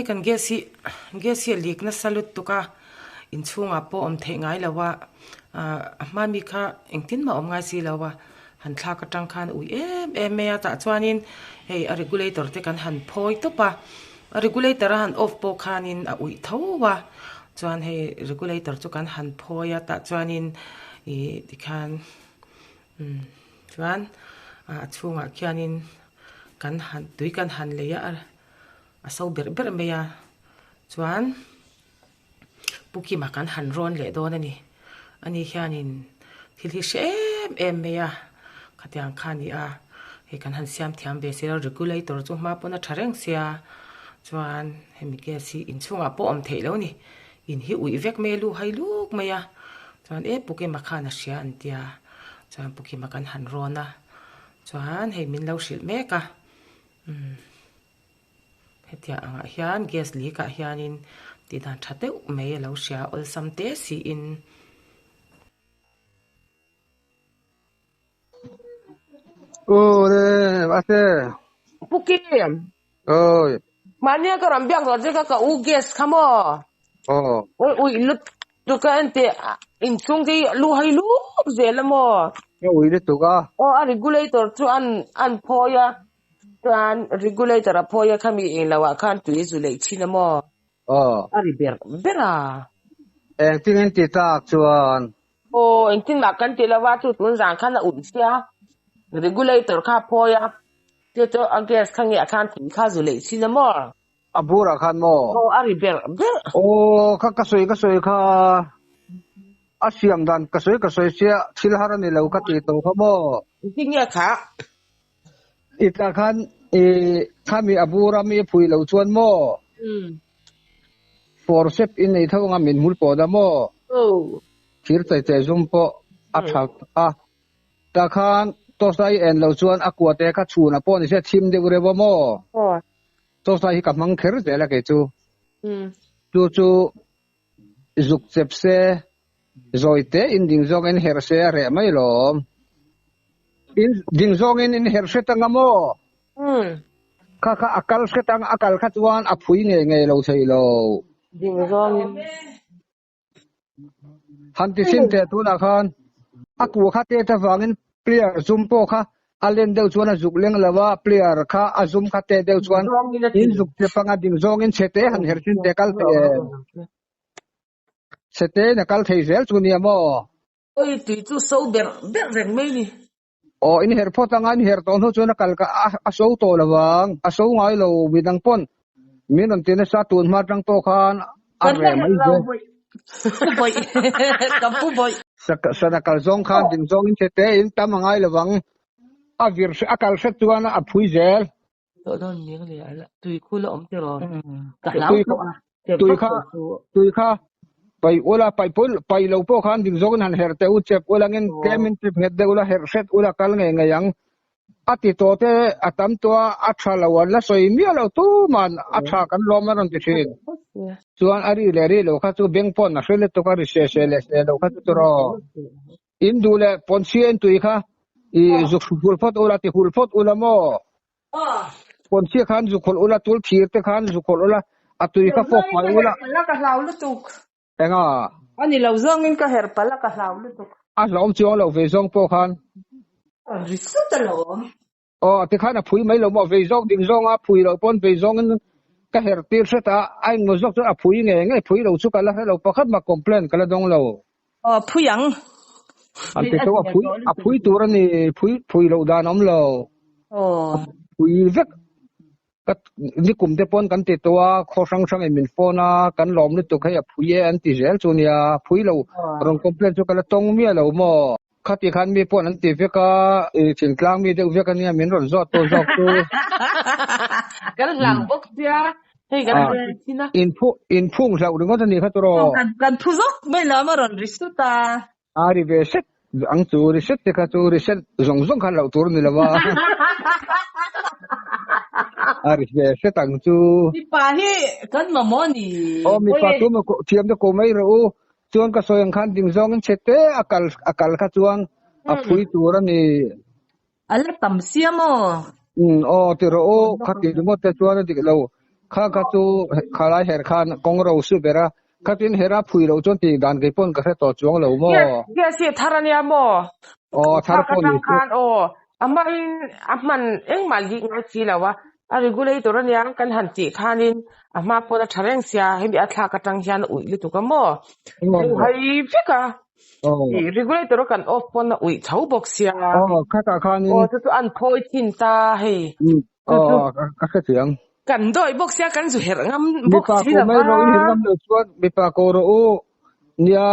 kan gas hi gas hi a lik nasa lutuk a inchhungah pawh awm theih ngai lo a ah a hma mi kha engtin mah awm ngai si lo a han thlak atang khan ui em em mai a tah chuanin hei a regulator te kan han phawi tawp a a regulator a han off pawh khanin a uih tho a chuan hei regulator chu kan han phawi a tah chuanin ih tikhan umm chuan a chhungah khianin kan han tui kan han lei a a so berh berh mai a chuan Pu Kima kan han rawn leh dawn a ni. Ani hianin thil hi hre em em mai a, khatiang kha a ni a, hei kan han siam thiam ve sia, regulator chu hma pawn a tha reng sia, chuan hemi gas hi inchhungah pawh awm theih lo a ni, in hi uih vek mai a, lu hai luk mai a, chuan e Pu Kima khan a hria an tia, chuan Pu Kima kan han rawn a, chuan hei min lo hrilh mek a, umm. Hetiang angah hian gas leak ah hianin tih dan tha deuh mai a lo hria awlsam te siin. Aw le ate. Pu Kim. Oi. Mahnia ka rawn biak zawh che kha ka u gas kha maw? Aw. Oi ui lutuk a enteh inchhung te hi lu hai lup zel a maw? Ka ui lutuk a. Aw a regulator chu an an phawi a. Chuan regulator a phawi a khami eng lo ah khan tui zu leih thin a maw? Aw. A ri ber ber a. Engtin in ti tak chuan? Aw, engtin mah kan ti lo a, chu tun zan khan a ulh sia. Regulator kha a phawi a, chu chu a gas kha nge ah khan tui kha zu leih thin a maw? A bur ah khan maw? Aw, a ri ber ber. Aw, kha ka sawi ka sawi kha a siam dan ka sawi ka sawi sia thil har a ni lo ka ti tawh kha maw? Engtin nge kha? I tah khan i khami a bur a mi a phui lo chuan maw? Forcep in nei tho anga min hmul pawh dah maw? Thir chai chai zum pawh a tha a. Tah khan torch light i en lo chuan a kua te kha chhun ah pawh ni se thim deuh reuh a maw? Torch light hi ka hmang kher zel a kei chu. Chu chu zuk chep se, zawi te in ding zawng in herh se a reh mai lawm. In ding zawng in in herh hret anga maw? Kha kha a kal hret ang, a kal kha chuan a phui ngei ngei lo thei lo. Ding zawng in. Han ti sin teh tunah khan a kua kha tet avangin player zum pawh kha a len deuh chuan a zuk leng lo a, player kha a zum kha tet deuh chuan in zuk chep anga ding zawngin chhe te han her chin te kal thei em? Chhe te in a kal thei zel chu nia maw? Oi tui chu so ber ber reng mai ni. Aw in her phawt anga in her tawh hnu chuan a kal ka a so tawh lo vang, a so ngai lo midang pawn min rawn ti nasa tun hma atang pawh khan a Kan la reh her mai lo zel. bawih pu bawih ka pu bawih. Sana kal zawng khan ding zawng in che te in tam a ngai lo vang, a vir a kal hret chuan a phui zel. Tawh dawn ning le a tui khu la awm tiraw ka hlau Tui tawh a tui kha tui kha pai ula pai pawh pai lo pawh khan ding zawngin han herh teh u chep ula ngin tlem in chep nghet deuh ula herh hret ula kal ngei ngei ang a ti tawh te a tam tawh a a tha lo an la sawi miah lo tuman a tha kan lawm a rawn ti thin chuan a ri leh ri lo kha chu beng pawn a hre lutuk a ri se se leh se lo kha chu tiraw In duh leh pawnchhia in tui kha i zuk hul phawt ula ti hul phawt ula maw? Pawnchhia khan zuk hawlh ula, tul thir te khan zuk hawlh ula, a tui kha fawk fai ula. Ka hlau lutuk. Enga? A ni lo zawngin ka herh palh a, ka hlau lutuk. A hlauhawm chuang lo ve zawng pawh khan. Ri sut alawm. Aw tikhan a phui mai lo maw? Vei zawk ding zawnga phui loh pawn vei zawngin ka herh tir hret a, a engmaw zawk chuan a phui ngei ngei phui lo chu ka la hre lo pakhat mah complain ka la dawng lo. Aw phui ang. An ti tho a phui a phui tur a ni phui phui loh dan a awm lo. Aw. Phui vek ka nikum te pawn kan ti tawh a khaw hrang hrang in min phone a kan lawm lutuk hei a phui e an ti zel chu nia phui lo rawn complain chu ka la tawng miah lo maw? Khati khan mi pawh an ti vek a, i thingtlang mi deuh vek ania min rawn zawt tawh zawk chu. Kan hlau bawk sia, hei kan rawn ti thin a. In phung hlauh ringawt a nih kha tawh. Kan phu zawk mai lo a rawn ri sut a. A ri ve set ang chu, ri set te kha chu ri set zawng zawng kha hlauh tur a ni lo a. A ri ve set ang chu. Mipa hi kan mamawh a ni. Aw mipa tu thiam te ko mai rawh u. Chuan ka sawi ang khan ding zawngin chhe te a kal a kal kha chuan a phui tur a ni. A la tam sia maw? Umm aw ti rawh u, kha ti ringawt te chuan a dik lo. Kha kha chu khalai her khan kawng ro su ber a, khatin hera phui lo chuan tih dan kei pawn ka hre tawh chuang lo maw? Gas gas hi a thar ania maw? Aw thar Thlak pawh ni atang chu. khan aw a hmain a hman engmah lik ngai si lo a, a regulator ania kan han tih khanin a hma pawn a tha reng sia, hemi a thlak atang hian a uih lutuk a maw? Lu hai vek a, ih regulator a kan off pawn a uih chho bawk sia. Aw khatah khanin. Aw chu chu an phawi thin ta hei. Aw ka hrethiam. Kan dawi bawk sia kan zu herh ngam bawk Mipa si ko lo mai va. rawh in herh ngam lo chuan mipa ko rawh u nia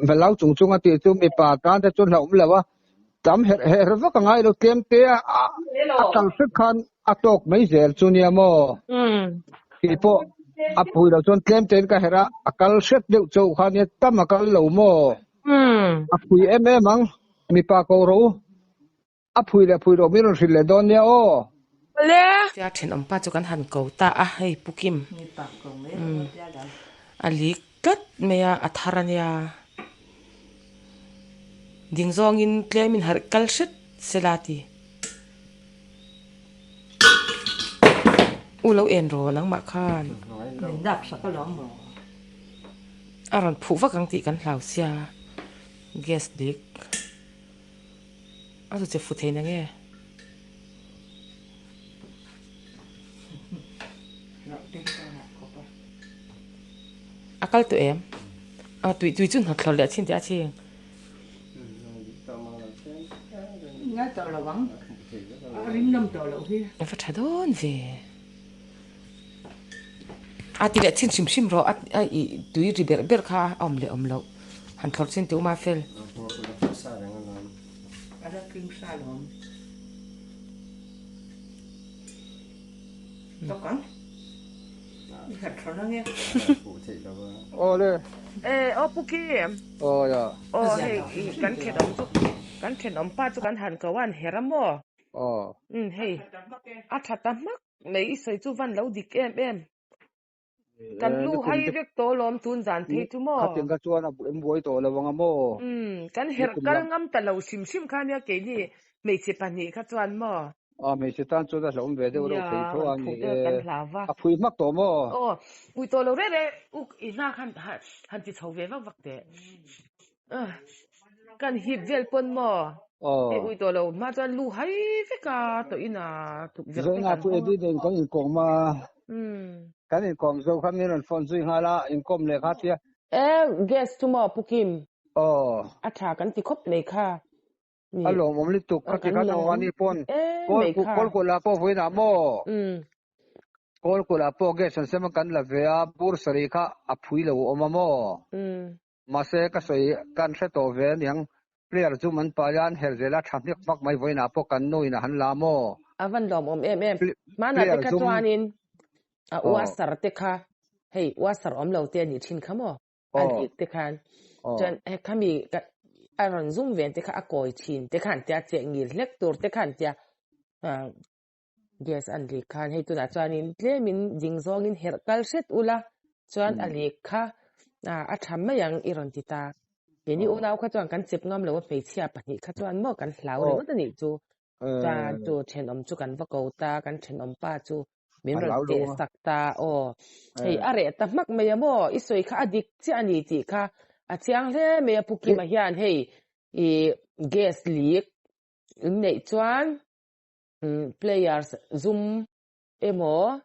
hlau chung chung a tih chu mipa tan te chuan hlauhawm lo a, tam herh herh vak a ngai lo tlem te a a kal hret khan a tawk mai zel chu nia maw tih pawh a pui lo chuan tlem tein ka herh a, a kal hret deuh chauh kha nia tam a kal lo maw a pui em em ang mipa ko rawh u. A phui leh phui loh min rawn hrilh leh dawn nia aw. Le! Tia thenawm pa chu kan han ko ta a, hei Pu Kim. A lik tlat mai a, a thar a nia. Ding zawngin tlemin harh kal hret sela ti. U lo en rawh nangmah khan. A rawn phuh vak ang tih kan hlau sia, gas lik. A zu che fu thei na nge? A kal tawh em? A tui tui chu hnawt thlawr leh a chhin teh a chhing. Ngai tawh lo ang. A ring nawm tawh loh hi. A va tha dawn ve. A ti leh chhin hrim hrim rawh a i tui ri berh berh kha a awm leh awm loh han thlawr chin tih uma fel. Awle. E aw Pu Kim. Aw ya. Aw hei kan thenawm chu kan thenawm pa chu kan han ko a an her a maw. Aw. Umm hei a tha ta hmak mai i sawi chu van lo dik em em. Kan lu hai vek tawh lawm tun zan phei chu maw. Khatin kha chuan a em buai tawh lo ang a maw. Umm kan herh kal ngam ta lo hrim hrim kha nia keini hmeichhe pahnih kha chuan maw. Aw hmeichhe tan chuan a hlauhawm ve deuh reuh thei tho a ni e. A phui hmak tawh maw. Aw pui tawh lo reh reh uk i hna khan han ti chho ve vak vak teh. Kan hip vel pawn maw? Aw. Hei ui tawh lo hma chuan lu hai vek a tawh in a tuk vel te Zaina kan pu hawng a. Eddie nen kan inkawm a. Umm. Kan inkawm zo kha min rawn phone zui nghal a, inkawm leh kha tia. E gas chu maw Pu Kim? Aw. A tha kan ti khawp mai kha. A lawmawm lutuk kha ti Kan khan aw lawm ani pawn em kawl mai kha. kawl kulh ah pawh vawiin ah maw? Umm. Kawl kulh ah pawh gas an sem a kan la ve a, bur sarih kha a phui lo a awm a maw? Umm. Mahse ka sawi kan hre tawh ve aniang, player chu man pai a, an herh zel a, tha hmiak hmak mai vawiinah pawh kan nu in a han la maw? A van lawmawm em em. Hmanah te Player kha zum chuanin a Aw. uasar te kha, hei uasar awm lo te a nih thin kha maw? A Aw. dik te khan. Aw. Chuan he khami ka a rawn zum ven te kha a kawi thin te khan tia cheh ngil hlek tur te khan tia Gas an lik khan hei tunah chuanin tlemin ding zawngin herh kal hret ula chuan a lik kha a tha mai ang i rawn ti ta. Keini unau kha chuan kan chep ngam lo a hmeichhia pahnih kha chuan maw kan hlau ringawt a nih chu. Chuan chu thenawm chu kan va ko ta kan thenawm pa chu min rawn teh sak ta aw. Hei a reh ta hmak mai a maw i sawi kha a dik chiah a ni tih kha a chiang hle mai a Pu Kima hian hei i gas lik in neih chuan players zum emaw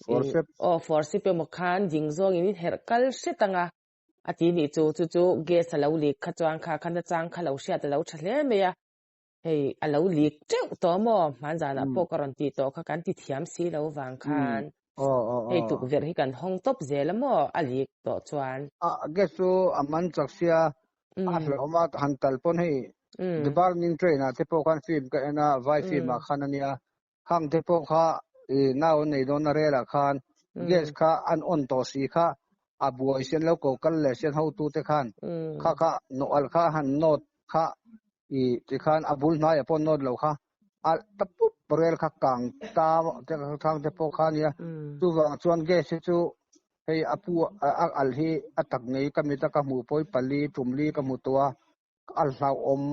Forcep. Aw forcep emaw khan ding zawngin in herh kal hret anga a ti nih chu chu chu gas a lo leak kha chuan kha kha nachang kha lo hriat a lo tha hle mai a hei a lo leak teuh tawh maw hmanzanah pawh ka rawn tih tawh kha kan ti thiam si lo vang khan hei tukverh hi kan hawng tawp zel a maw a leak tawh chuan. A gas chu a man chak sia a hlauhawm a han tal pawn hei The Burning Train ah te pawh khan film ka en a vai film ah khan ania khang te pawh kha i nau an nei dawn a rel ah khan gas kha an on tawh si kha a buai sian lo ko kal leh sian hotu te khan kha kha nawh alh kha han nawt kha i tikhan a bul hnaiah pawh nawt lo kha a ta pup rel kha kang ta thang te pawh kha ania chuvang chuan gas hi chu Hei a pu a al hi a tak ngei ka mit a ka hmuh pawh hi pali tum li ka hmu tawh a, a hlauhawm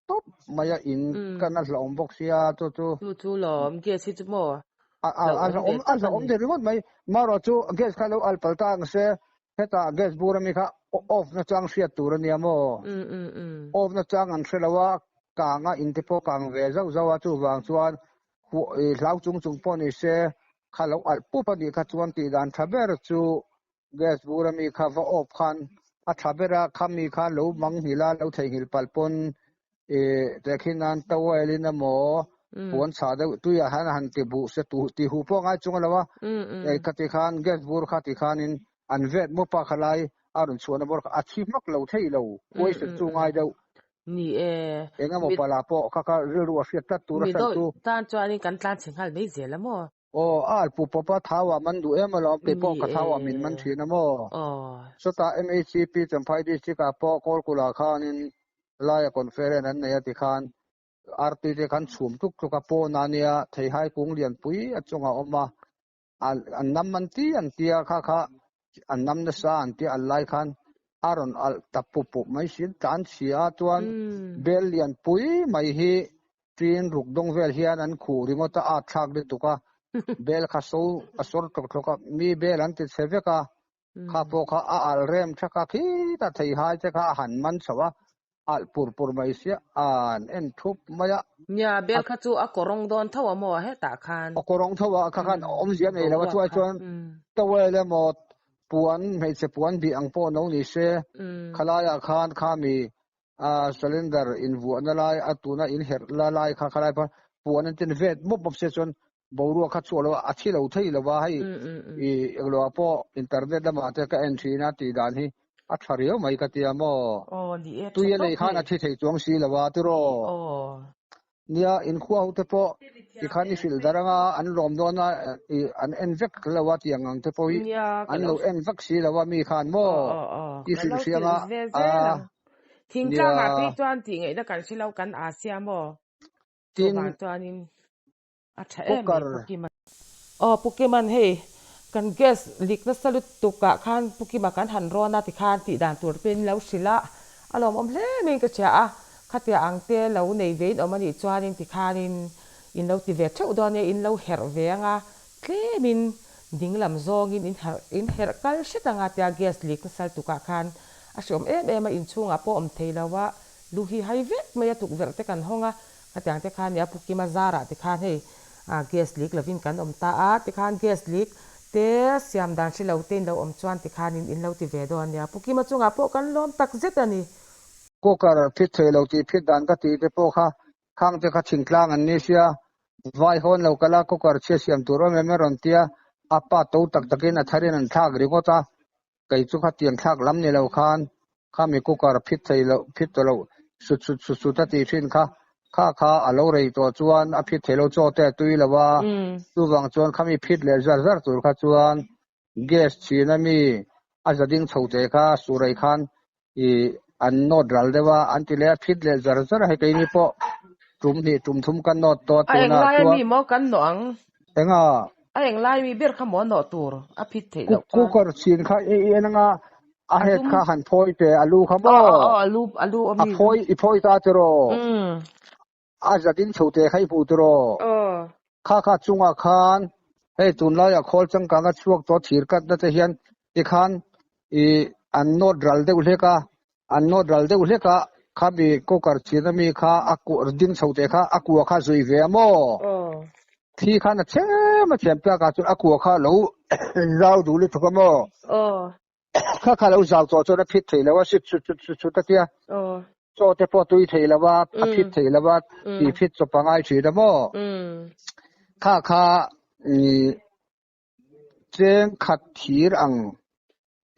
tawp mai a in kan a hlauhawm bawk sia chu chu. Chu chu lawm gas hi chu maw. A a a Hlauhawm hlauhawm ve a tak a hlauhawm ni. thei ringawt mai. Marawh chu gas kha lo al pal ta ang se, hetah gas bur ami kha off na chang hriat tur a nia maw? Off na chang an hre lo a, kang a in te pawh kang ve zauh zauh a, chuvang chuan hlau chung chung pawh ni se kha lo alh pup a nih kha chuan tih dan tha ber chu gas bur ami kha va off khan a tha ber a, khami kha lo mang nghilh a, lo theihnghilh palh pawn ih tehkhin nan towel in emaw puan chhah deuh tuiah hian a han ti buh se tu ti huh pawh a ngai chung a lo a, kha ti khan gas bur kha ti khanin an vet mawp a khalai a rawn chhuahna bawr kha a thi hmak lo thei lo, question chu ngai deuh. Ni e. Eng emaw pala pawh kha kha rilru a hriat tlat tur a Mi hran dawih chu. tan chuanin kan tlan chhe nghal mai zel a maw? Aw, a alpu pawpa thau ah man duh em alawm, kei pawh Ni ka e. thau ah min man thin a maw? Aw. Sawtah MHCP Champhai District ah pawh Kawlkula khanin laia conference an nei a tikhan artui te khan chhum tluk tluk a pawn a nia, theihai kung lianpui a chungah a awm a, an nam an ti an tia kha kha an nam nasa an tia an lai khan a rawn alh ta pup pup mai si tlan chhia chuan bel lian pui mai hi tin ruk dawng vel hian an khuh ringawt a at thlak lutuk a bel kha so a sawr tlawk tlawk a mi bel an ti chhe vek a Kha pawh kha a alh rem thak a, khita theihai te kha a han man chho a, alh pur pur mai sia, an en thup mai a. Nia, bel kha chu a kawrawng dawn tho a maw hetah khan? A kawrawng tho a, kha khan awmzia nei lo a, chuai chuan towel emaw puan, hmeichhe puan bih ang pawh no ni se, khalaiah khan khami cylinder invuahna lai, a tuna inherh la lai kha khalai pawh puan an tin vet mawp mawp se chuan boruak kha chhuah lo a, a thi lo thei lo a, hei i englo pawh internet lamah te ka en thin a tih dan hi a tha riau mai ka tia maw? Aw ni e, Tui tha a tawp nei khan a hei. thi thei chuang si lo a tiraw? Aw. Nia, inkhua ho te pawh tikhan i hrilh dar anga an lawm dawn a, i an en vek lo a tih ang ang te pawh hi Nia, ka an lo lo en vek si lo a mi khan maw? Aw aw aw, I ka hrilh lo hriang hrilh a, ve a zel ang. nia. Thingtlangah phei chuan tih ngaihna kan hre lo kan Asia maw? Tin, Chuvang chuanin A tha em mai cooker. Pu Kima. Aw Pu Kima'n hei kan gas leak nasa lutuk ah khan Pu Kima kan han rawn a tikhan tih dan tur pawhin lo hrilh a, a lawmawm hle maiin ka hria a, khatia ang te lo nei ve in awm a nih chuanin tikhanin in lo ti ve theuh dawn nia, in lo herh ve anga tlemin dinglam zawngin in herh in herh kal hret anga tia gas leak nasa lutuk ah khan a hreawm em em a, inchhungah pawh awm thei lo a, lu hi hai vek mai a tukverh te kan hawng a, Khatiang te khan nia Pu Kima zarah te khan hei gas leak lovin kan awm ta a, tikhan gas leak te siam dan hre lo te in lo awm chuan tikhan in in lo ti ve dawn nia. Pu Kima chungah pawh kan lawm tak zet a ni. Cooker phit thei lo tih phit dan ka tih te pawh kha khang te kha thingtlang an ni sia, vai hawn lo kal a cooker chhia siam tur awm em a rawn tia, a pa to tak takin a tharin an thlak ringawt a, Kei chu khatiang thlak lam ni lo khan khami cooker phit thei loh phit tawh loh sut sut sut sut a tih thin kha kha kha a lo rei tawh chuan a phit thei lo chaw te a tui lo a, chuvang chuan khami phit leh zar zar tur kha chuan gas chhin ami a za ding chho te kha suhrei khan ih an nawt ral deuh a an ti leh a phit leh zar zar a hei keini pawh tum hnih tum thum kan nawt tawh a A tunah englai chuan ami maw kan nawh ang? Enga? A englai mi ber kha maw nawh tur a phit theih loh chuan. Cooker chhin kha i en anga a head kha han phawi teh a lu kha maw? Aw aw a lu a lu A phawi i phawi ta tiraw? A za ding chho teh kha i hmuh tiraw? Aw. Kha kha chungah khan hei tunlaiah khawl changkang a chhuak tawh thir katna te hian tikhan i an nawt ral deuh hlek a, an nawt ral deuh hlek a, khami cooker chhin ami kha a kua ding chho teh kha a kua kha zui ve a maw? Thi khan a chem a thiam tlak ah chuan a kua kha lo zau duh lutuk a maw? Kha kha lo zau tawh chuan a phit thei lo a, sut sut sut sut sut a tia. Chaw te pawh tui thei lo a, a phit thei lo a, tih phit chawp a ngai thin a maw? Kha kha cheng khat thir ang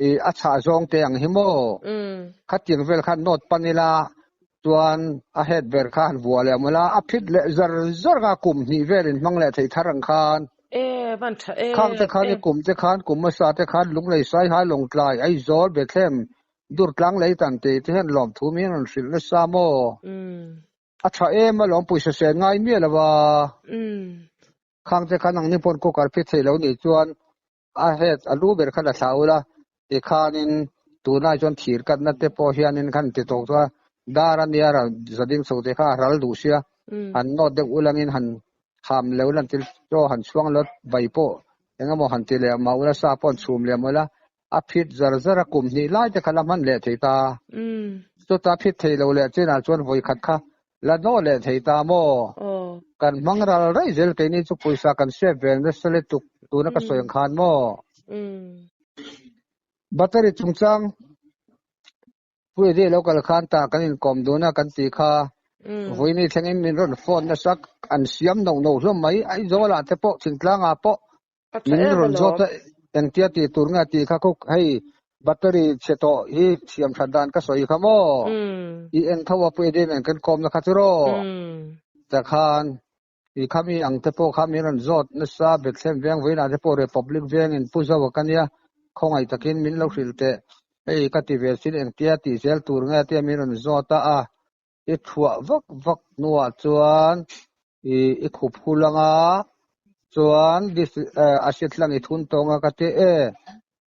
i a chhah zawng te ang hi maw? Khatiang vel khan nawt pan ila chuan a head ber kha han vuah leh mawla a phit leh zar zar kha kum hnih velin hmang leh thei thar ang khan. E van tha em Khang te khan i kum te khan kum hmasa te khan Lunglei Saiha Lawngtlai Aizawl Bethlehem Durtlang lei tan tih te hian lawmthu min rawn hrilh nasa maw? A tha em a lawm pawisa sen ngai miah lo a. Khang te khan ang ni pawn cooker phit thei lo nih chuan a head a lu ber khan a thlah ula tikhanin tunah chuan thir katna te pawh hianin khan ti tawk chuan dar a nia ral za ding chho te kha a ral duh sia han nawt deuh ulangin han. Kham lo lan til chaw han chhuang lo bai pawh engemaw han ti leh mah ula sa pawh an chhum leh mawlh a, a phit zar zar a kum hnih lai te kha la hman leh thei ta. Chuta phit thei lo leh chinah chuan vawi khat kha la nawh leh thei ta maw? Kan hmang ral raih zel keini chu pawisa kan save ve nasa lutuk tuna ka sawi ang khan maw? Battery chungchang Puiadi lo kal khan tah kan inkawm dun a kan ti kha. Vawiini thlengin min rawn phone nasa an siam no no hlawm mai. Aizawl ah te pawh Thingtlang ah pawh min rawn zawt a engtia tih tur nge a tih kha kuk hei battery chhe tawh hi siam that dan ka sawi kha maw i en tho a Puiadi nen kan kawmna kha chu raw tikhan i khami ang te pawh kha min rawn zawt nasa Bethlehem veng vawiinah te pawh Republic vengin Pu Zoa ka nia khawngaih takin min lo hrilh teh hei ka ti ve sin engtia tih zel tur nge tia min rawn zawt a a i thuah vak vak hnuah chuan i i khup hul anga chuan a hritlang i thun tawng a ka ti e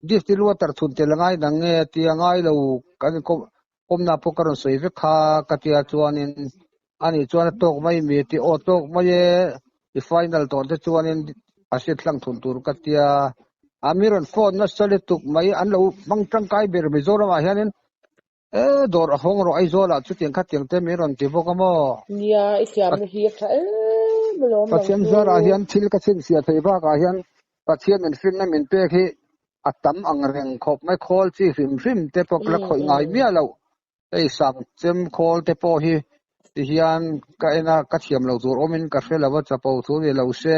distill water thun tel a ngai dang nge tia ngai lo kan kawmna pawh ka rawn sawi vek kha ka tia chuanin ani chuan a tawk mai mi ti aw tawk mai e i final tawh te chuanin a hritlang thun tur ka tia a mi rawn phone nasa lutuk mai an lo hmang tangkai ber Mizoram ah hianin E dawr a hawng rawh Aizawl ah chutiang khatiang te min rawn ti bawk a maw? Nia, i thiamna hi a tha em alawm nang Pathian chu. zarah hian thil ka chhinchhiah theih bakah hian Pathian min finna min pek hi a tam ang reng khawp mai. Khawl chi hrim hrim te pawh ka la khawih ngai miah loh. Hei sang chem khawl te pawh hi ti hian ka en a, ka thiam lo tur awmin ka hre lo a, chapo thu ni lo se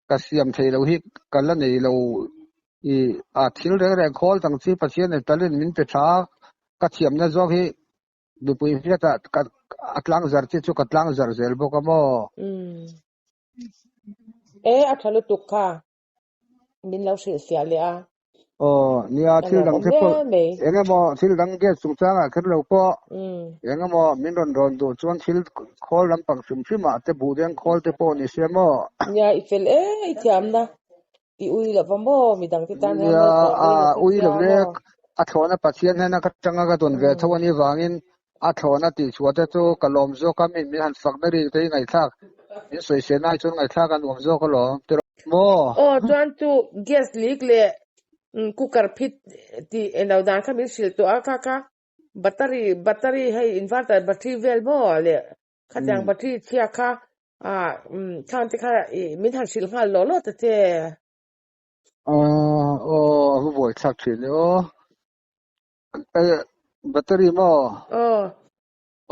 ka siam thei lo hi ka la nei lo i a thil reng reng khawl tang chi Pathian in talent min pe tha a, ka thiamna zawk hi mipui hriatah ka a tlang zar chi chu ka tlang zar zel bawk a maw? Umm. E a tha lutuk kha. Min lo hrilhfiah leh a. Aw, nia Ka thil dang lawmawm te pawh hle mai. eng emaw thil dang gas chungchangah kher lo pawh eng emaw min rawn rawn duh chuan thil khawl lampang hrim hrimah te buhdeng khawl te pawh ni se maw. Nia i fel e, i thiamna i ui lo va maw, midang te tan hian Nia malsawmna a i ni ui sia lo maw. lek a thlawhna Pathian hnena ka tanga ka dawn ve tho anih vangin a thlawhna tihchhuah te chu ka lawm zawk a, min han fak na ri te hi ngaihthlak min sawisel na hi chuan ngaihthlak a nuam zawk alawm ti rawh maw. Aw chuan chu gas leak leh cooker phit tih eng lo dan kha min hrilh tawh a kha kha battery battery hei inverter battery vel maw leh khatiang battery chhia kha ah khang te kha min han hrilh nghal lawh lawh ta che. Aw aw a va buaithlak thin e aw. Battery maw? Aw.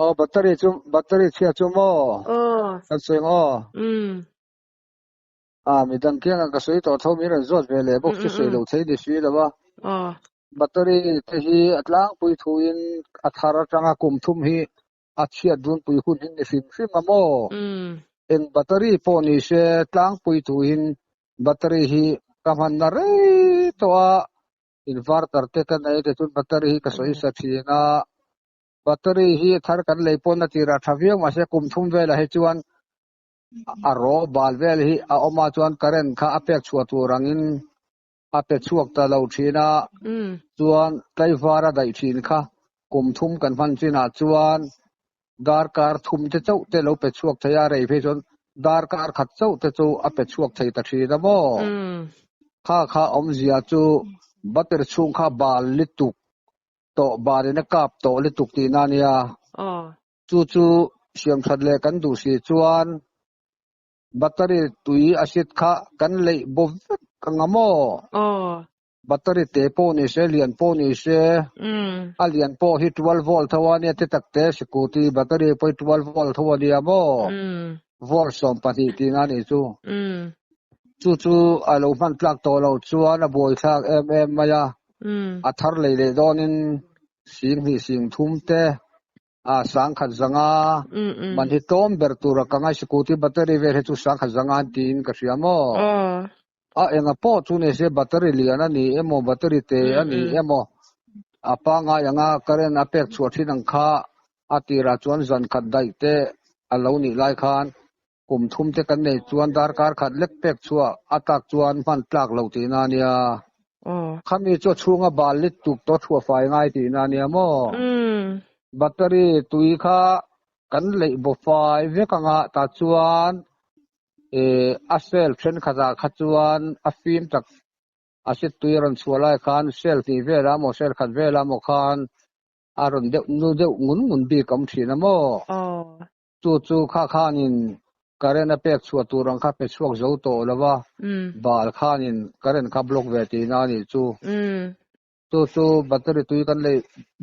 Aw battery chu battery chhia chu maw? Aw. Kan sawi ang aw. Umm. Ah midang kianga ka sawi tawh tho min rawn zawt ve leh bawk chu sawi lo thei ni si lo a. Aw. Battery te hi a tlangpui thuin a thar atanga kum thum hi a chhiat runpui hun hi ni hrim hrim a maw? Umm. Eng battery pawh ni se tlangpui thuin battery hi ka hmanna rei tawh a. Inverter te ka nei te chuan battery hi ka sawi sa thin a, battery hi a thar kan lei pawn a tirah tha viau mahse kum thum velah hi chuan a raw bal vel hi a awm a chuan current kha a pek chhuah tur angin a pe chhuak ta lo thin a, chuan tlaivar a daih thin kha kum thum kan hman chinah chuan darkar thum te chauh te lo pe chhuak thei a, rei phei chuan darkar khat chauh te chu a pe chhuak thei ta thin a maw? Kha kha awmzia chu battery chhung kha bal lutuk tawh balin a kap tawh lutuk tihna a nia. Chu chu siam that leh kan duh si chuan battery tui acid kha kan leih bo vek ang a maw? Battery te pawh ni se, lian pawh ni se, a lian pawh hi 12 volt tho a nia, ti tak te scooty battery pawh hi 12 volt tho a nia maw? Volt 12 tihna a nih chu. Chu chu a lo hman tlak tawh lo chuan a buaithlak em em mai a, a thar lei leh dawnin sing hnih sing thum te a sangkhat zanga man hi tlawm ber tura ka ngai scooty battery vel hi chu sangkhat zanga an tiin ka hria maw? A enga pawh chu ni se battery lian a ni emaw battery te a ni emaw a pangngai anga current a pek chhuah thin ang kha a tirah chuan zan khat daih te a lo nih lai khan kum thum te kan nei chuan darkar khat lek pek chhuah a tak chuan hman tlak lo tihna a nia. Khami chu a chhunga bal lit tuk tawh thuah fai ngai tihna a nia maw? Battery tui kha kan leih baw fai vek anga tah chuan. A cell thenkhatah kha chuan a fim tak acid tui a rawn chhuah lai khan cell tih velah emaw cell khat velah emaw khan a rawn deuh nu deuh ngun ngun bik a awm thin a maw? Chu chu kha khanin current a pek chhuah tur ang kha pe chhuak zo tawh lo va, bal khanin current kha block ve tihna a nih chu. Chu chu battery tui kan lei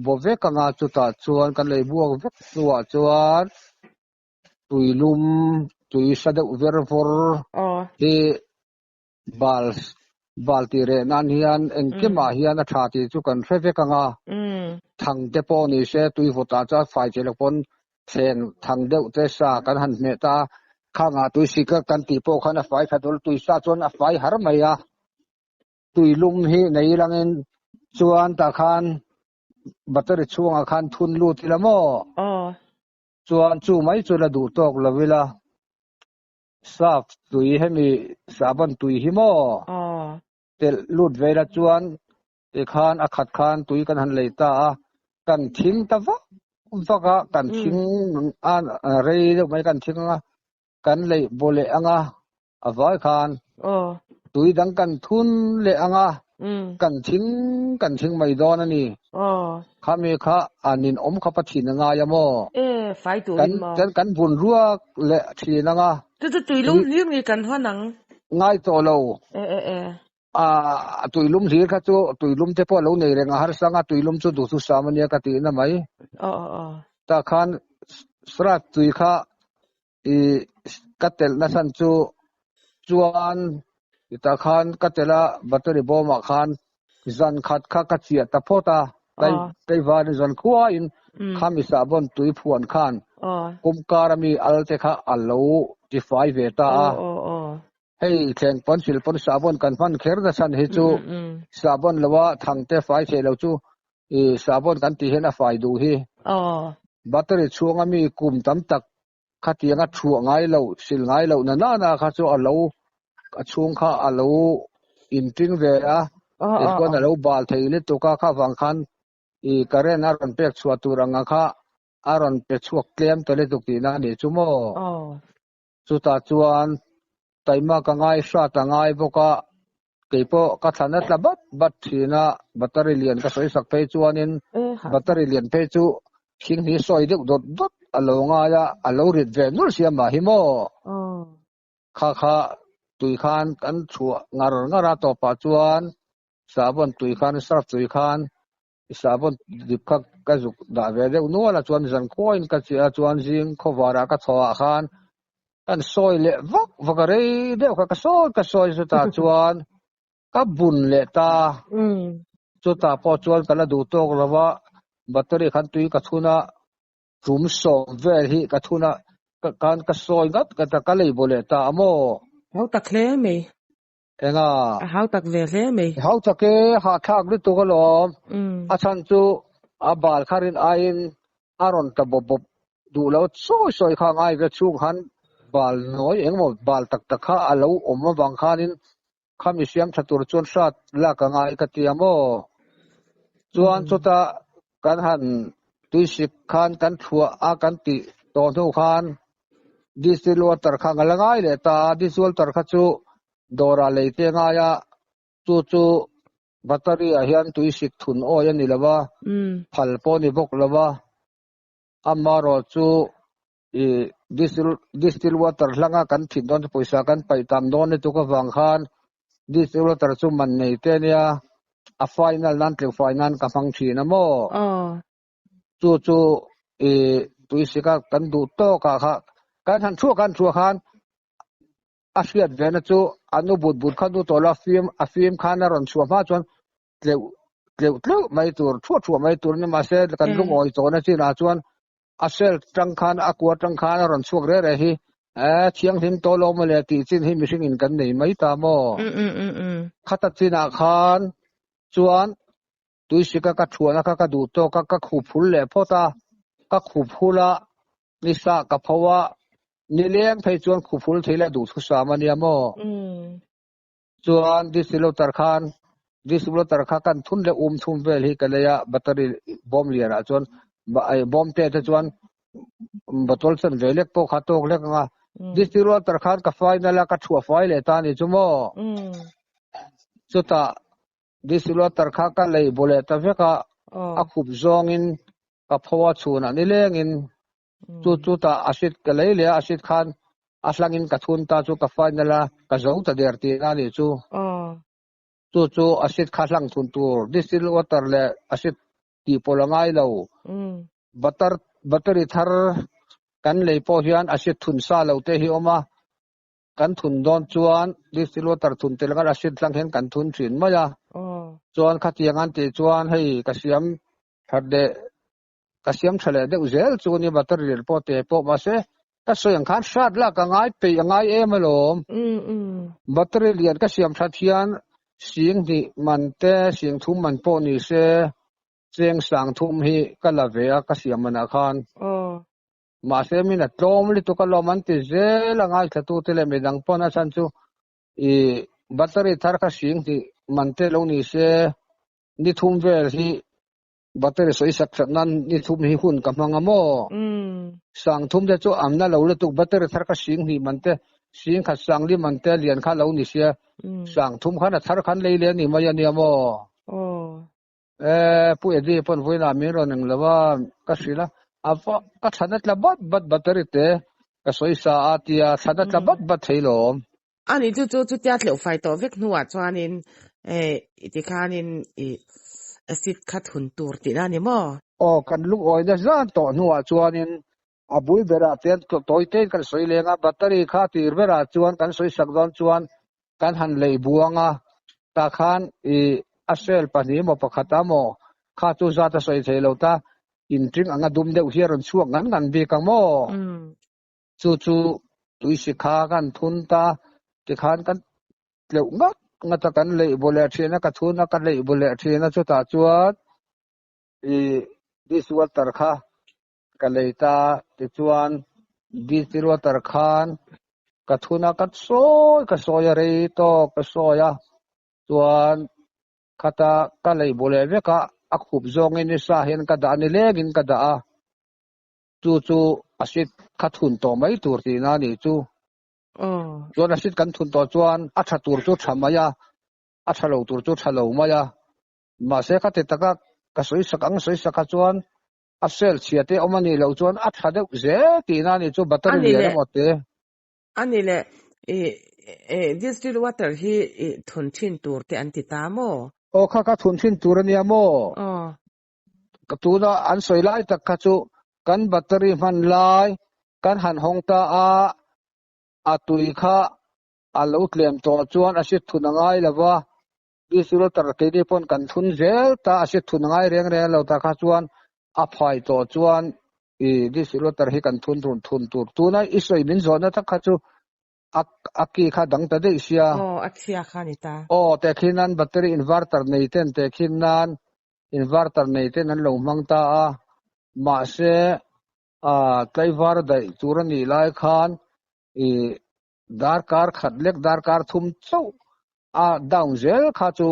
baw vek anga chutah chuan kan lei buak vek hnuah chuan tui lum, tui hra deuh ver vawr hi bal bal tih reh nan hian engkimah hian a tha tih chu kan hre vek anga thang te pawh ni se tui vawtah chuan fai thei lo pawn thleng thang deuh te sa kan han hmeh ta khangah tui sik a kan tih pawh khan a fai tha dawl tui sa chuan a fai har mai a tui lum hi nei langin chuan tah khan battery chhungah khan thun lut ila maw chuan chu mai chu la duh tawk lo ila. Surf tui hemi sahbawn tui hi maw telh lut ve ila chuan tikhan a khat khan tui kan han lei ta a, kan thing ta vak vak a, kan thing a rei deuh mai kan thing anga kan leih baw leh anga a vai khan tui dang kan thun leh anga kan thing kan thing mai dawn a ni. Khami kha a ninawm kha pa thin a ngai a maw? E, fai turin maw? Kan kan vun ruak leh thin anga. Chu chu tuilum hlir nge kan hawn ang? Ngai tawh lo. E e e. A tuilum hlir kha chu tuilum te pawh a lo nei reng a harsa anga tuilum chu duhthusam ania ka tihna mai. Aw aw aw. Tah khan Srat tui kha i ka telh nasa chu chuan tah khan ka telh a battery bawmah khan zan khat kha ka chiah ta phawt a Taiwan zan khuain khami sahbawn tui phuan khan kumkar ami al te kha a lo tifai ve ta a hei thleng pawn sil pawn sahbawn kan hman kher nachhan hi chu sahbawn loa thang te fai theih lo chu I sahbawn kan tih hian a fai duh hi. Battery chhunga mi kum tam tak khatianga thuah ngai loh, sil ngai loh na nana kha chu a lo a chhung kha a lo inting ve a, tichuan a lo bal thei lutuk a, kha vang khan i current a rawn pek chhuah tur anga kha a rawn pe chhuak tlem ta lutuk tihna a nih chu maw? Chutah chuan taima ka ngai hrat a ngai bawk a, keipawh ka thlan a tla bat bat thin a, battery lian ka sawi sak phei chuanin battery lian phei chu thing hi sawi deuh dawt dawt a lo ngai a, a lo rit ve nulh sia mah hi maw? Kha kha tui khan kan chhuah ngar ngar a tawpah chuan sahbawn tui khan surf tui khan I sahbawn dip kha ka zuk dah ve deuh nual a chuan zan khuain ka chiah a chuan zing khawvarah ka chhoah khan kan sawi leh vak vak a rei deuh kha ka sawi ka sawi chutah chuan ka bun leh ta chutah pawh chuan ka la duh tawk lo va battery khan tui ka thun a tum sawm vel hi ka thun a khan ka sawi ngat ngat a ka lei baw leh ta a maw. Hau tak hle mai. Enga? A hau tak ve hle mai. Hau tak e, hahthlak lutuk alawm. A chhan chu a bal kha rin aiin a rawn tla bawp bawp duh lo sawi sawi kha ngai ve chhung khan bal nawi engemaw bal tak tak kha a lo awm avang khanin khami siam tha tur chuan hrat lak a ngai ka ti a maw? Chuan chuta kan han tuisik khan kan thluah a kan tih tawh hnu khan Diesel water kha nga la ngai leh ta a, diesel water kha chu dawrah lei te ngai a, chu chu battery ah hian tui sik thun awi a ni lo va, phal pawh a ni bawk lo va, amaherawh chu ih diesel diesel water hlanga kan thin dawn chu pawisa kan paih tam dawn lutuk avang khan diesel water chu man nei te a nia, a final nan tleuhfai nan ka hmang thin a maw? Chu chu i tuisika kan duh tawk ah kha kan han thuak han thuak khan a hriat ve na chu a nu but but kha nu tawh lo a fim a fim khan a rawn chhuah hma chuan tleuh tleuh tleuh mai tur thuah thuah mai tur a ni mahse kan lungawi tawhna chinah chuan a cell tang khan a kua tang khan a rawn chhuak reh reh hi e thianghlim tawh lo mawle tih chin hi mihring in kan nei mai ta maw khata chinah khan chuan Tuisika ka thuahna kha ka duh tawk a, ka khup hul leh phawt a, ka khup hul a, nisa ka pho a, nileng phei chuan khup hul thei leh duhthusam a nia maw? Chuan distributor khan distributor kha kan thun leh um thum vel hi ka lei a, battery bawm lianah chuan bawm te te chuan bottle chan ve lek pawh kha tawk lek ang a. Distill water khan ka final a ka thuah fai leh ta ni chu maw. Chutah distill water kha ka lei bu leh ta vek a, a khup zawngin ka pho a chhunah nilengin chu chutah acid ka lei leh a, acid khan a hlangin ka thun ta chu ka final a ka zo ta der tihna a nih chu. Chu chu acid kha hlang thun tur distill water leh acid tih pawlh a ngai lo. Butter battery thar kan lei pawh hian acid thun sa lo te hi awm a, kan thun dawn chuan distill water thun tel ngat acid hlang hian kan thun thin mai a. Chuan khatiang an tih chuan hei ka siam that leh ka siam tha leh deuh zel chu ni battery leh pawh te pawh mahse ka sawi ang khan hrat lak a ngai peih a ngai em alawm. Battery lian ka siam that hian sing hnih man te sing thum man pawh ni se cheng sang thum hi ka la ve a ka siam manah khan. Mahse min a tlawm lutuk alawm an ti zel a ngaithla te leh midang pawn a chhan chu i battery thar kha sing hnih man te lo ni se ni thum vel hi Battery sawi sak that nan ni thum hi hun ka hmang a maw? Sang thum te chu amna lo lutuk battery thar kha sing hnih man te, sing khat sang li man te lian kha lo ni sia, sang thum khan a thar khan lei leh a ni mai a nia maw? E, Pu Eddie pawn vawiinah min rawn eng lo a, ka hrilh a, a va ka thlan a tla bat bat battery te ka sawi sa a tia thlan a tla bat bat thei lawm. A nih chu chu chutia tleuh fai tawh vek hnuah chuanin eh tikhanin ih acid kha thun tur tihna a ni maw? Aw kan lungawina zan tawh hnuah chuanin a bul berah te tawi tein kan sawi leng a, battery kha tir berah chuan kan sawi sak dawn chuan kan han lei buang a, tah khan ih a cell pahnih emaw pakhat a maw kha chu zat a sawi thei lo ta, inṭing anga dum deuh hi a rawn chhuak ngan ngan bik ang maw? Chu chu tuisi kha kan thun ta tikhan kan tleuh ngat ngat a kan leih bu leh thin a ka thun a ka leih bu leh thin a chutah chuan ih dish water kha ka lei ta tichuan dish water khan ka thun a ka sawi ka sawi a rei tawk ka sawi a chuan khata ka leih bu leh vek a a khup zawngin nisa hian ka dah nilengin ka dah a. Chu chu acid kha thun tawh mai tur tihna a nih chu. Chuan acid kan thun tawh chuan a tha tur chu tha mai a, a tha lo tur chu tha lo mai a. Mahse kha ti taka ka sawi sak ang sawi sak kha chuan a cell chhia te awm a nih loh chuan a tha deuh zel tihna a nih chu battery lian emaw te. A ni le, i distilled water hi i thun thin tur te an ti ta maw? Aw kha kha thun thin tur a nia maw? Aw. Ka tuna an sawi lai tak kha chu kan battery hman lai kan han hawng ta a, a tui kha a lo tlem tawh chuan a sit thun a ngai lo va, distributor keini pawn kan thun zel ta a sit thun a ngai reng reng lo ta kha chuan a phai tawh chuan i distributor hi kan thun tur thun tur. Tuna i sawi min zawhna tak kha chu A a ki kha dang ta daih sia. Aw, a chhia kha ni ta. Aw, tehkhin nan battery inverter nei ten tehkhin nan inverter nei ten an lo hmang ta a, mahse a tlaivar daih tur a nih lai khan ih darkar khat lek darkar thum chauh a down zel kha chu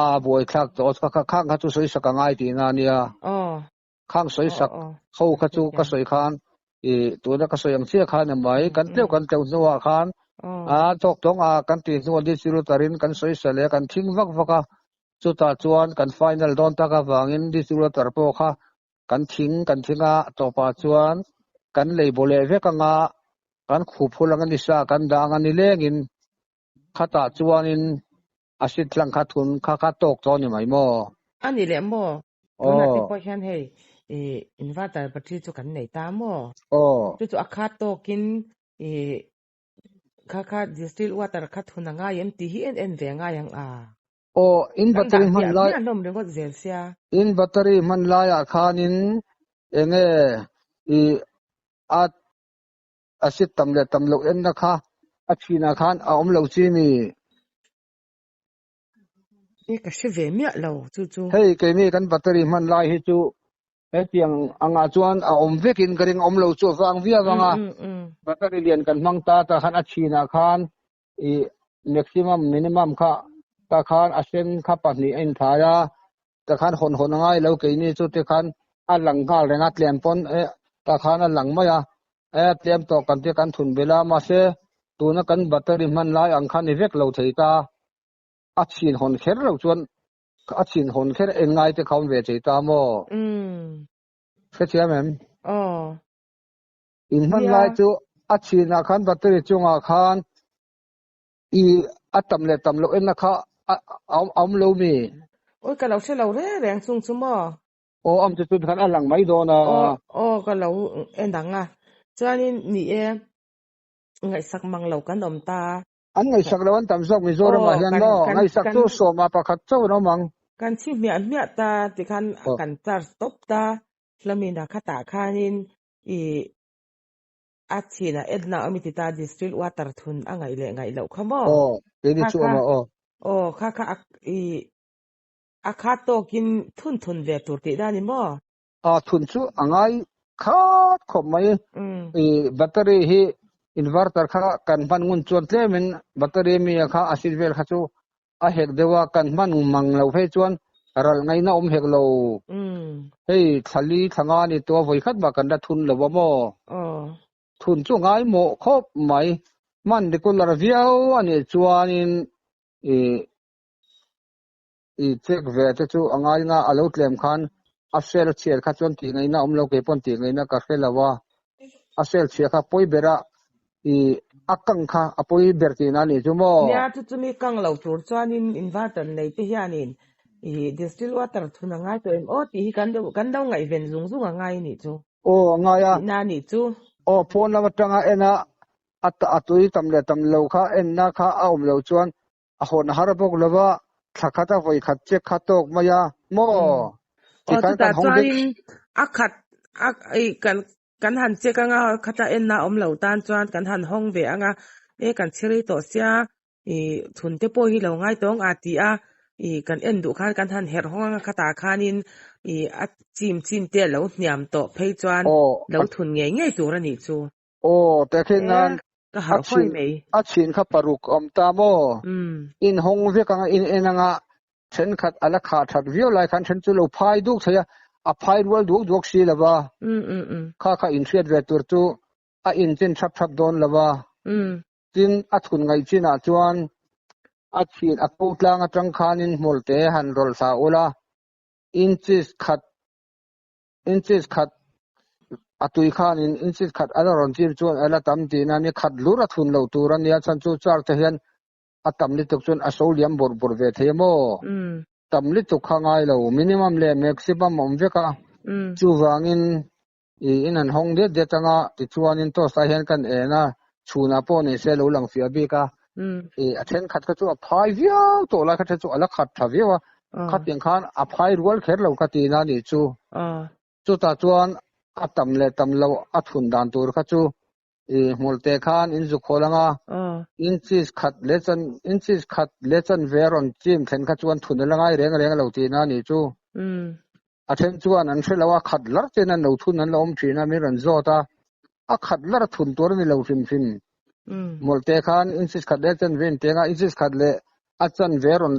a buaithlak tawh a, kha khang kha chu sawi sak a ngai tihna a nia. Aw. Khang sawi sak ho kha chu ka sawi khan i tuna ka sawi ang chiah khan emai kan tleuh kan tleuh hnuah khan a tawk tawng a kan tih hnuah distributor in kan sawi sa leh kan thing vak vak a chutah chuan kan final dawn tak avangin distributor pawh kha kan thing kan thing a tawpah chuan kan lei baw leh vek anga kan khup hul anga nisa kan dah anga nilengin khatah chuanin a sit hlang kha thun kha kha tawk tawh a ni mai maw? A ni leh maw? Tunah te pawh hian hei i inverter battery chu kan nei ta maw? Aw. Chu chu a khat tawkin i kha kha distilled water kha thun a ngai em tih hi en en ve ngai ang a. Aw, in battery hman lai. Kan dah hmiah hlawm ringawt zel sia. In battery hman laiah khanin enge i a a sit tam leh tam loh enna kha a thinah khan a awm lo chi ni. E ka hre ve miah lo chu chu. Hei keini kan battery hman lai hi chu hetiang angah chuan a awm vekin ka ring awm lo chu a vang viau ang a. Battery lian kan hmang ta ta khan a thinah khan i maximum minimum kha ta khan a sen kha pahnih a inthai a. Ta khan hawn hawn a ngai lo keini chu tikhan a lang nghal reng a tlem pawn e ta khan a lang mai a. E tlem tawh kan tia kan thun belh a, mahse tuna kan battery hman lai ang kha ni vek lo thei ta. A chhin hawn kher lo chuan a chhin hawn kher eng ngai te kha awm ve thei ta maw? Hrethiam em? Aw. In hman lai chu a chhinah khan battery chungah khan i a tam leh tam loh enna kha a awm lo mi? Awi ka lo hre lo reng reng chung chu maw? Aw am chu chun khan a lang mai dawn a. Aw aw ka lo en ang a. Chuanin ni e ngaihsak mang lo kan awm ta. An ngaihsak lo an tam zawk Mizoram ah hian maw? Ngaihsak chu sawma pakhat chauh an awm ang. Kan chhi hmiah hmiah ta tikhan kan charge tawp ta. Hlamin a khatah khanin i a chhinah edna awm i ti ta distilled water thun a ngaih leh ngaih loh kha maw? Aw, keini chu awm a aw. Aw, kha kha i a khat tawkin thun thun ve tur tih na ni maw? A thun chu a ngai khat khawp mai. I battery hi inverter kha kan hman ngun chuan tlemin battery mi kha a sit vel kha chu a hek deuh a, kan hman mang lo phei chuan ral ngaihna awm hek lo. Hei thlali thla nga ni tua vawi khat mah kan la thun lo a maw? Thun chu ngaimawh khawp mai. Hman regular viau a nih chuanin i i check ve te chu a ngai nga a lo tlem khan a cell chhiar kha chuan tih ngaihna awm lo kei pawn tih ngaihna ka hre lo a, a cell chhiar kha pawi ber a i a kang kha a pawi ber tihna a nih chu maw? Nia chu chumi kang lo tur chuanin inverter nei te hianin i distill water thun a ngai tawh em aw tih hi kan lo kan lo ngaihven zung zung a ngai a nih chu. Aw a ngai a. Tihna a nih chu. Aw phone lam atanga en a a tui tam leh tam lo kha enna kha a awm loh chuan A hawn har bawk lo va, thla khat a vawi khat check kha tawk mai a, maw? Aw, chutah chuanin a khat a i kan kan han check anga khata enna awm lo tan chuan kan han hawng ve anga e kan chhirei tawh sia i thun te pawh hi lo ngai tawng a ti a i kan en duh khan kan han herh hawng anga khatah khanin i a chim chin te a lo hniam tawh phei chuan lo thun ngei ngei tur a nih chu. Aw, tehkhin nan a chhin a chhin kha paruk awm ta maw? In hawng vek anga in en anga thenkhat a la khah that viau lai khan then chu lo phai duk thei a, a phai rual duak duak si lo va, kha kha in hriat ve tur chu a in chin thap thap dawn lo va. Tin, a thun ngaih chinah chuan a chhin a ko tlang atang khanin hmawlhte han rawlh thla ula, inches khat Inches khat a tui khanin inches khat a la rawn chim chuan a la tam tihna a ni. Khat lur a thun loh tur a nia, chhan chu char te hian a tam lutuk chuan a so liam bawrh bawrh ve thei a maw? Tam lutuk kha ngai lo, minimum leh maximum a awm vek a. Chuvangin i in han hawng det det anga tichuanin toast ah hian kan en a, chhunah pawh nei se a lo lang fiah bik a. I a thenkhat kha chu a phai viau tawh lai kha te chu a la khat tha viau a, khatiang khan a phai rual kher lo ka tihna a nih chu. Chutah chuan a tam leh tam loh a thun dan tur kha chu i hmawlhte khan in zuk hawl anga inches khat leh chan inches khat leh chanve a rawn chim thlen kha chuan thun a la ngai reng reng lo tihna a nih chu. A then chuan an hre lo a, khat lar ten an lo thun an lo awm thin a, min rawn zawt a, a khat lar a thun tur a ni lo hrim hrim. Mawlhte khan inches khat leh a chanve in teng a, inches khat leh a chanve a rawn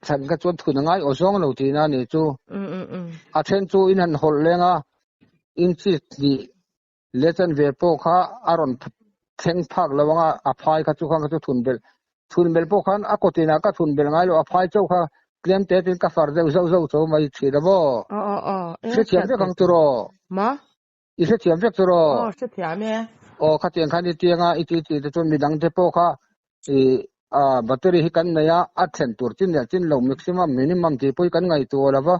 thlan kha chuan thun a ngai aw zawng lo tihna a nih chu. A then chu in han hawlh leng a, inches hnih leh chanve pawh kha a rawn thleng phak lo ang a, a phai kha chu khan kha chu thun belh thun belh pawh khan a kawtinah ka thun belh ngai lo, a phai chauh kha tlem te tin ka far deuh zauh zauh tho mai thin a maw? Aw aw aw, I hrethiam vek ang tiraw? Ma? I hrethiam vek tiraw? Aw, hrethiam e. Aw, khatiang khan i tianga i ti tih te chuan midang te pawh kha i a battery hi kan nei a, a thlen tur chin leh chin lo maximum minimum tih pawh hi kan ngaihtuah lo va,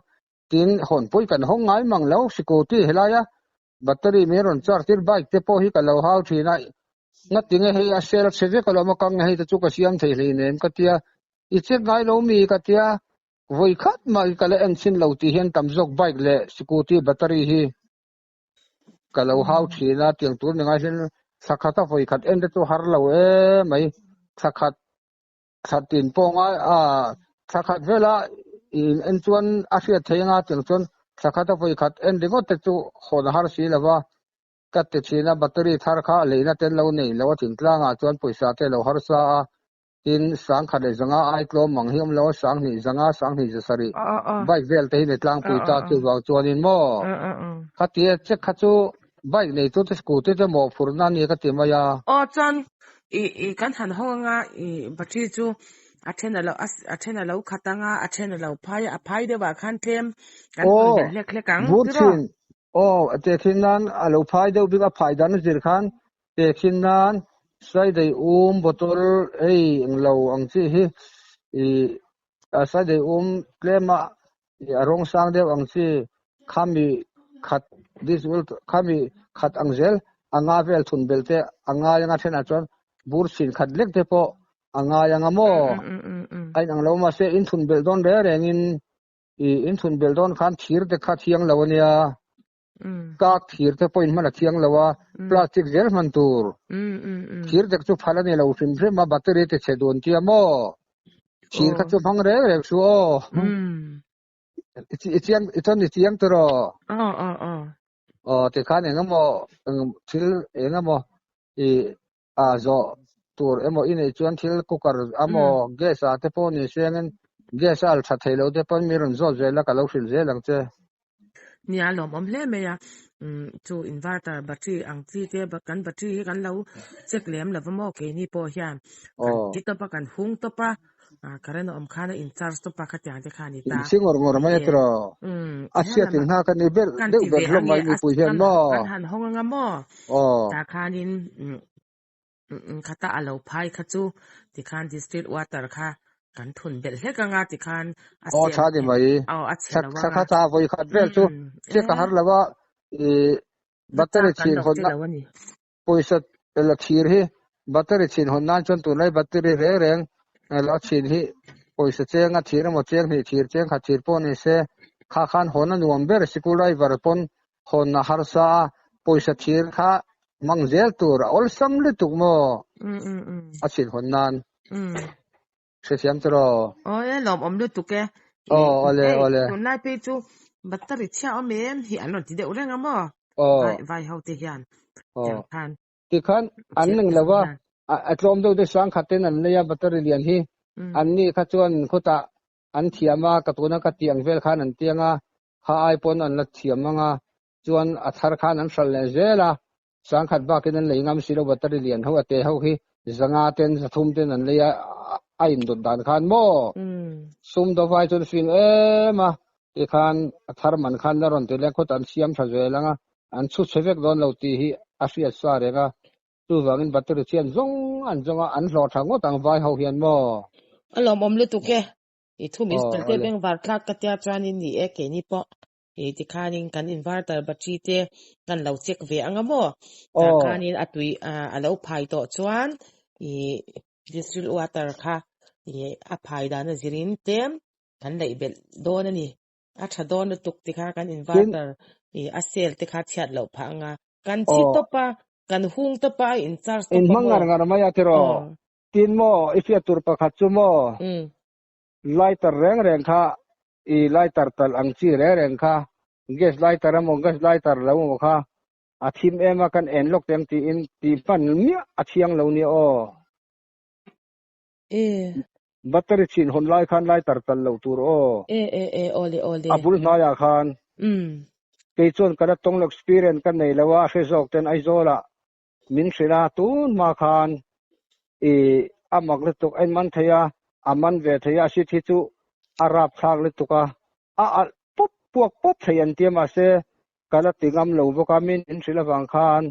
tin hawn pawh hi kan hawng ngai mang lo, sikawti helaia Battery min rawn charge tir bike te pawh hi ka lo hau thin a, ngatinge hei a sel chhe vek alawm a kang hei te chu ka siam thei hleinem ka tia, i check ngai lo mi ka tia, vawi khat mah hi ka la en chhin lo tih hian tam zawk bike leh scooty battery hi ka lo hau thin a, tiang tur ni ngai hian thla khat a vawi khat en te chu har lo emai, thla khat thla tin pawh ngai a thla khat vela in en chuan a hriat thei anga tiang chuan thla khat a vawi khat en ringawt te chu hawn a har si lo va, ka ti thin a battery thar kha leina te an lo nei lo a thingtlangah chuan pawisa te a lo harsa a, tin sangkhat leh zanga ai tlawm ang hi awm lo a sanghnih zanga sanghnih za sarih bike vel te hi ni tlangpui ta chuvang chuanin maw khatia check kha chu. Bike neitu te scooty te mawhphurhna a ni ka ti mai a. Aw chuan i i kan han hawng anga i battery chu a then a lo a then a lo khat anga a then a lo phai a, a phai deuh ah khan tlem kan thun belh hlek hlek ang tiraw? Bur chhin aw tehkhin nan a lo phai deuh bik a phai dan a zir khan tehkhin nan saidei um bottle hei englo ang chi hi i a saidei um tlem a a rawng sang deuh ang chi khami khat this will khami khat ang zel a nga vel thun bel te a ngai anga thenah chuan bur chhin khat lek te pawh a ngai anga maw a inang lo mahse in thun belh dawn reng rengin ih in thun belh dawn khan thir te kha thiang lo ania kak thir te pawhin hman a thiang lo a plastic zel hman tur thir te chu phal a ni lo hrim hrim a battery te chhe dun tia maw thir kha chu hmang reng reng suh aw i chiang i chuan i chiang tawh aw aw tikhan engemaw thil engemaw ih a zawh tur emaw i neih chuan thil cooker emaw gas ah te pawh ni sengin gas a al tha thei lo te pawn mi rawn zawt zel a ka lo hrilh zel ang che. Nia lawmawm hle mai a, chu inverter battery ang chi te kan battery hi kan lo check lem lo va maw keini pawh hian kan ti tawp a kan hung tawp a. Current a awm khan a in charge tawp a khatiang te kha a ni ta. In si ngawr ngawr mai a tiraw? A chhiat in nghak a ni ber deuh ber hlawm mai mipui hian maw? Kan han hawng anga maw? Tah khanin khata a lo phai kha chu tikhan district water kha kan thun belh hlek anga tikhan a Aw tha ni mai. Aw a chhe lo anga. Thla khat a vawi khat vel chu check a har lo a i battery chhin hawnna Pawisa la thir hi battery chhin hawn nan chuan tunlai battery reng reng la chhin hi pawisa cheng a thir emaw cheng hnih thir cheng khat thir pawh ni se kha khan hawn a nuam ber sikul driver pawn hawn a harsa a pawisa thir kha hmang zel tur a awlsam lutuk maw a chhin hawn nan hrethiam chu rawh. Aw e lawmawm lutuk e. Aw awle awle. Tunlai phei chu battery chhia awm em hi an rawn ti deuh reng a maw? Aw. Vai vai ho te hian. Aw. Tiang khan. Tikhan an ning lo va a tlawm deuh te sang khat ten an lei a battery lian hi an ni kha chuan khutah an thiam a ka tuna ka tih ang vel khan an tiang a kha ai pawn an la thiam ang a chuan a thar khan an hral leh zel a Sangkhat bakin an lei ngam si lo battery lian ho a te ho hi zanga ten zathum ten an lei a a indawt dan khan maw sum do vai chuan fing em a tikhan a thar man khan la rawn ti leh khawt an siam tha zel anga an chhu chhe vek dawn lo tih hi a hriat sa reng a chuvangin battery chian zawng an zawng a an hlawh tha ngawt ang vai ho hian maw. A lawmawm lutuk e. I thu min sawi te bengvar thlak ka tia chuanin ni e keini pawh. Hei tikhanin kan inverter battery te kan lo check ve anga maw? Tah khanin a tui a lo phai tawh chuan ih distilled water kha ih a phai dan a zirin tlem kan laih belh dawn a ni. A tha dawn lutuk tikha kan inverter ih a cell te kha chhiat loh phah anga. Kan thi tawp a, kan hung tawp a, a in charge tawp a maw? In hmang ngar ngar mai a tiraw? Tin maw i hriat tur pakhat chu maw? Lighter reng reng kha i lighter talh ang chi reng reng kha gas lighter emaw gas lighter lo emaw kha a thim em a kan en lawk teng tiin tih hman miah a thiang lo nia aw. E. Battery chhin hawn lai khan lighter talh loh tur aw. E e e awle awle. A bul hnaiah khan. Umm. Kei chuan ka la tawng lo experience ka nei lo a a hre zawk ten Aizawl ah Min hrilh a, tun hma khan i a mak lutuk a inman thei a, a man ve thei a, sit hi chu a rapthlak lutuk a, a alh pawp puak pawp thei an tia mahse ka la ti ngam lo bawk a, min in hrilh avang khan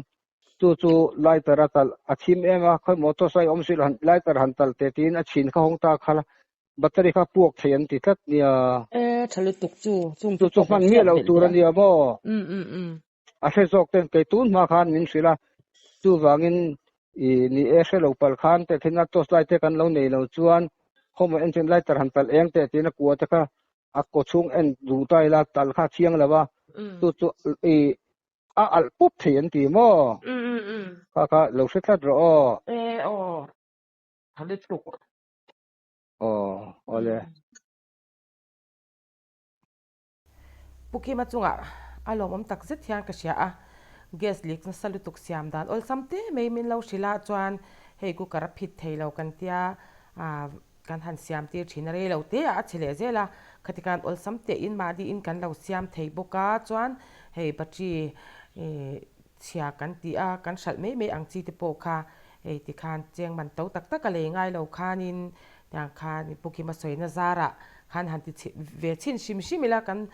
chu chu lighter a talh a thim em a, khawi maw tawsai awm si lo han lighter han talh teh tiin a chhin kha hawng ta kha battery kha puak thei an ti tlat nia. E tha lutuk chu, chung chu chu hman miah lo tur a nia maw? Um um um. A hre zawk ten kei tun hma khan min hrilh a, chuvangin i ni e hre lo palh khan teh thin a torch light te kan lo nei lo chuan khawmawh en chuan lighter han talh eng teh tiin a kua te kha a kaw chhung en duh ta ila talh kha a thiang lo a, chu chu i a alh pup thei an ti maw? Kha kha lo hre tlat rawh aw. E aw, tha lutuk. Aw, awle. Pu Kima chungah a lawmawm tak zet hian ka hria a, gas leak nasa lutuk siam dan awlsam te mai min lo hrilh a chuan hei cooker a phit thei lo kan tia kan han siam tir thin a rei lo te ah a che leh zel a, khati khan awlsam te in mahni in kan lo siam thei bawk a chuan hei battery. Chhia kan ti a, kan hralh mai mai ang chi te pawh kha hei tikhan cheng man to tak tak a lei ngai lo khanin tiang khan Pu Kima sawina zarah khan han ti chhe ve chhin hrim hrim ila kan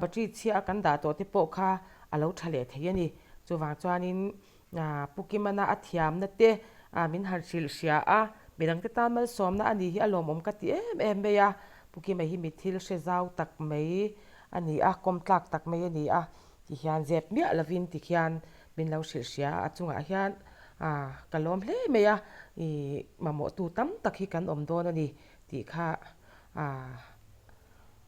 battery chhia a kan dah tawh te pawh kha a lo tha leh thei a ni. Chuvang chuanin Pu Kimana a thiamna te min han hrilh hria a, midangte tan malsawmna a nih hi a lawmawm ka ti em em mai a, Pu Kima hi mi thil hre zau tak mai a ni a, kawm tlak tak mai a ni a. Ti hian zep miah lovin ti khian min lo hrilh hria a, a chungah hian ka lawm hle mai a, ih mamawhtu tam tak hi kan awm dawn a ni tih kha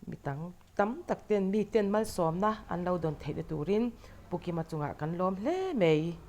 mi dang tam tak ten mi ten malsawmna an lo dawn theihna turin Pu Kima chungah kan lawm hle mai.